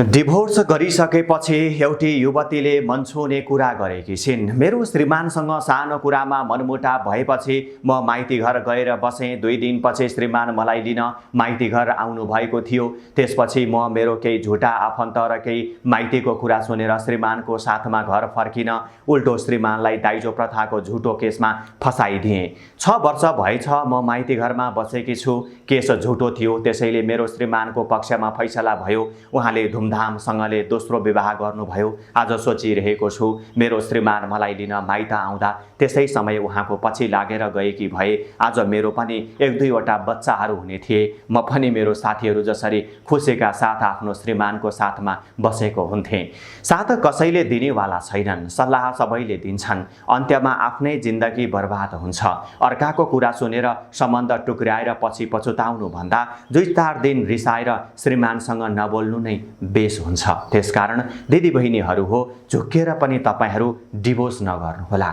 Divorce गरिसकेपछि एउटी युवतीले मन छुने कुरा गरेकी छिन्। मेरो श्रीमानसँग सानो कुरामा मनमुटाव भएपछि म माइतीघर गएर बसेँ। 2 दिनपछि श्रीमान मलाई लिन माइतीघर आउनु भएको थियो। त्यसपछि म मेरो केही झुटा आफन्त र केही माइतीको कुरा सुनेर श्रीमानको साथमा घर फर्किन उल्टो श्रीमानलाई दाइजो प्रथाको झुटो केसमा फसाइदिएँ। 6 वर्ष भएछ म माइतीघरमा बसेकी छु। केस झुटो थियो, त्यसैले मेरो श्रीमानको पक्षमा फैसला भयो। उहाँले धुमधामसँगले दोस्रो विवाह गर्नुभयो। आज सोचिरहेको छु मेरो श्रीमान मलाई लिन माइत आउँदा त्यसै समय उहाँको पछि लागेर गएकी भए आज मेरो पनि 1-2 वटा बच्चाहरू हुने थिए। म पनि मेरो साथीहरू जसरी खुसीका साथ आफ्नो श्रीमानको साथमा बसेको हुन्थेँ। साथ कसैले दिनेवाला छैनन्, सल्लाह सबैले दिन्छन्। अन्त्यमा आफ्नै जिन्दगी बर्बाद हुन्छ। अर्काको कुरा सुनेर सम्बन्ध टुक्र्याएर पछि पछुताउनु भन्दा 2-4 दिन रिसाएर श्रीमानसँग नबोल्नु नै बेस हुन्छ। त्यसकारण दिदीबहिनीहरू हो, झुक्किएर पनि तपाईहरू डिभोर्स नगर्नुहोला।